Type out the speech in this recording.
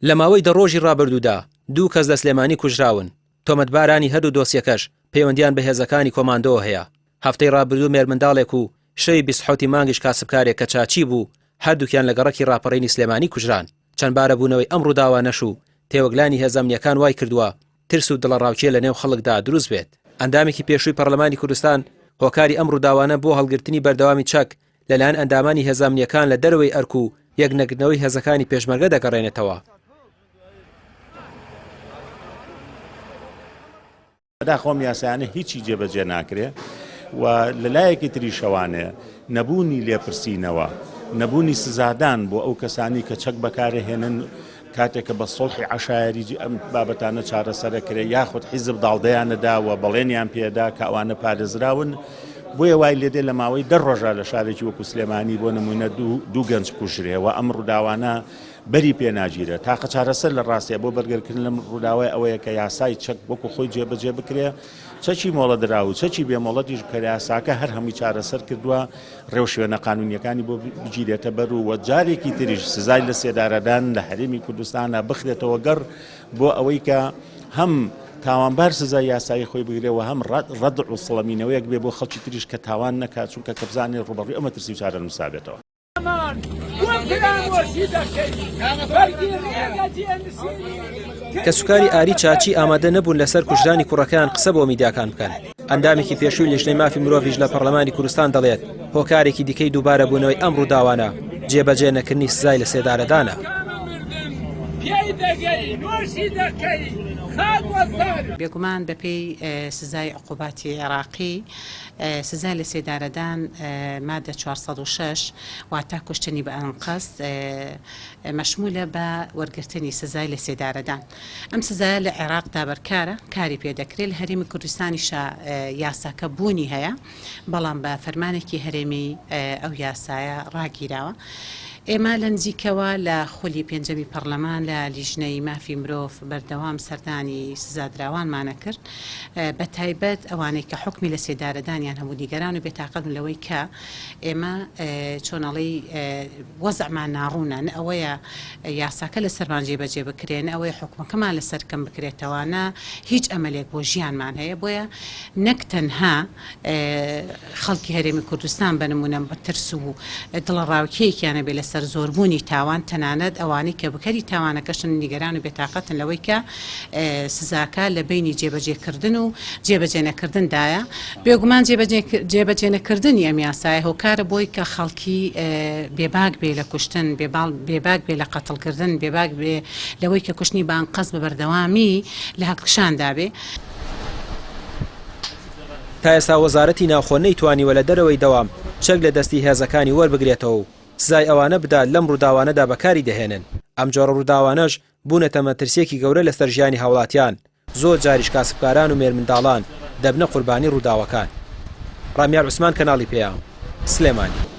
لە ماوەی دە ڕۆژی ڕابردوودا دوو کەس لە سلێمانی کوژراون، تۆمەتبارانی هەردوو دۆسیەکەش پەیوەندییان بە هێزەکانی کۆماندۆوە هەیە. هەفتەی ڕابردوو مێرمنداڵێک و شەوی 27 ی مانگیش کاسبکارێک کە چاچی بوو، هەردووکیان لە گەڕەکی ڕاپەڕینی سلێمانی کوژران. چەندبارە بوونەوەی ئەم ڕووداوانەش و تێوەگلانی هێزە ئەمنییەکان وایکردووە ترس و دڵەڕاوکێ لەنێو خەڵکدا دروست بێت. ئەندامێکی پێشووی پەڕلەمانی کوردستان هۆکاری ئەم ڕووداوانە بۆ هەڵگرتنی بەردەوامی چەک لەلایەن ئەندامانی هێزە ئەمنییەکان لە دەرەوەی ئەرک و یەکنەگرتنەوەی هێزەکانی پێشمەرگە دەگەڕێنێتەوە. بەداخەوە ئەم یاسایانە هیچی جێبەجێ ناکرێ و لە لایەکی تریشەوانێ نەبوونی لێپرسینەوە، نەبوونی سزادان بۆ ئەو کەسانی کە چەک بەکارەهێنن کاتێک کە بە سوڵحی عەشایەری ئەم بابەتانە چارەسەرەکرێ یاخود حیزب داڵدەیانەدا و بەڵێنیان پێدا کە ئەوانە پارێزراون بۆیە وای لێدێ لە ماوەی دە ڕۆژە لە شارێکی وەکو سلێمانی بۆ نمونە دوو گەنج کوژرێ و ئەم ڕووداوانە بەری پێ ناگیرێت. تاقە چارەسەر لە ڕاستیا بۆ بەرگرکردن لەم ڕووداوە ئەوەیە کە یاسای چەک وەکو خۆی جێبەجێ بکرێ، چەکی مۆڵەتدراو و چەکی بێ مۆڵەتیش کە یاساکە هەر هەمووی چارەسەر کردووە، ڕێوشوێنە قانوونییەکانی بۆ بگیرێتە بەر و جارێکی تریش سزای لەسێدارەدان لە هەرێمی کوردستانا بخرێتەوە گەڕ بۆ ئەوەی کە هەم تاوانبار سزای یاسایی خۆی بگرێ و هەم ڕەدع و سڵەمینەوەیەک بێ بۆ خەڵکی تریش کە تاوان نەکات، چونکە کە بزانێ ڕووبەڕووی ئەو مەترسی و چارەنووسە بێتەوە. کەسوکاری ئاری چاچی ئامادە نەبوون لەسەر کوژرانی کوڕەکەیان قسە بۆ میدیاکان بکەن. ئەندامێکی پێشووی لیژنەی مافی مرۆڤیش لە پەرلەمانی کوردستان دەڵێت، هۆکارێکی دیکەی دووبارەبوونەوەی ئەم ڕووداوانە جێبەجێ نەکردنی سزای لەسێدارەدانە. بێگومان بەپێی سزای عقوباتی عێراقی سزای لەسێدارەدان مادە 406 واتە کوشتنی بە ئەنقەست مەشمولە بە وەرگرتنی سزای لەسێدارەدان. ئەم سزایە لە عێراقدا بەرکارە، کاری پێ دەکرێت، لە هەرێمی کوردستانیشا یاساکە بوونی هەیە، بەڵام بە فەرمانێکی هەرێمی ئەو یاسایە ڕاگیراوە. ئێمە لە نزیکەوە لە خولی پێنجەمی پەڕلەمان لە لیژنەی مافی مرۆڤ بەردەوام سەردانی سزادراوانمان ئەکرد، بە تایبەت ئەوانەی کە حوکمی لەسێدارەدانیان هەبوو نیگەران و بێتاقەت بوون لەوەی کە ئێمە چۆن ئەڵێی وەزعمان ناڕوونە، نە ئەوەیە یاساکە لەسەرمان جێبەجێ بکرێ، نە ئەوەیە حوکمەکەمان لەسەر کەم بکرێتەوە، نە هیچ ئەمەلێک بۆ ژیانمان هەیە، بۆیە نەک تەنها خەڵکی هەرێمی کوردستان بە نموونە ترس و دڵەڕاوکێیەکیان هەبێ لەسەر زۆربوونی تاوان، تەنانەت ئەوانەی کە بکەری تاوانەکەشن نیگەران و بێتاقەتن لەوەی کە سزاکە لە بەینی جێبەجێکردن و جێبەجێنەکردندایە. بێگومان جێبەجێنەکردنی ئەم یاسایە هۆکارە بۆی کە خەڵکی بێباک بێ لە کوشتن، بێباک بێ لە قەتڵکردن، بێباک بێ لەوەی کە کوشتنی بە ئەنقەست بە بەردەوامی لە هەڵکشاندا بێ. تا ئێستا وەزارەتی ناوخۆ نەیتوانیوە لە دەرەوەی دەوام چەک لە دەستی هێزەکانی وەربگرێتەوە و سزای ئەوانە بدات لەم ڕووداوانەدا بەکاری دەهێنن، ئەم جۆرە ڕووداوانەش بوونەتە مەترسییەکی گەورە لەسەر ژیانی هاوڵاتیان، زۆر جاریش کاسبکاران و مێرمنداڵان دەبنە قوربانی ڕووداوەکان. ڕامیار عوسمان کەناڵی پەیام، سلێمانی.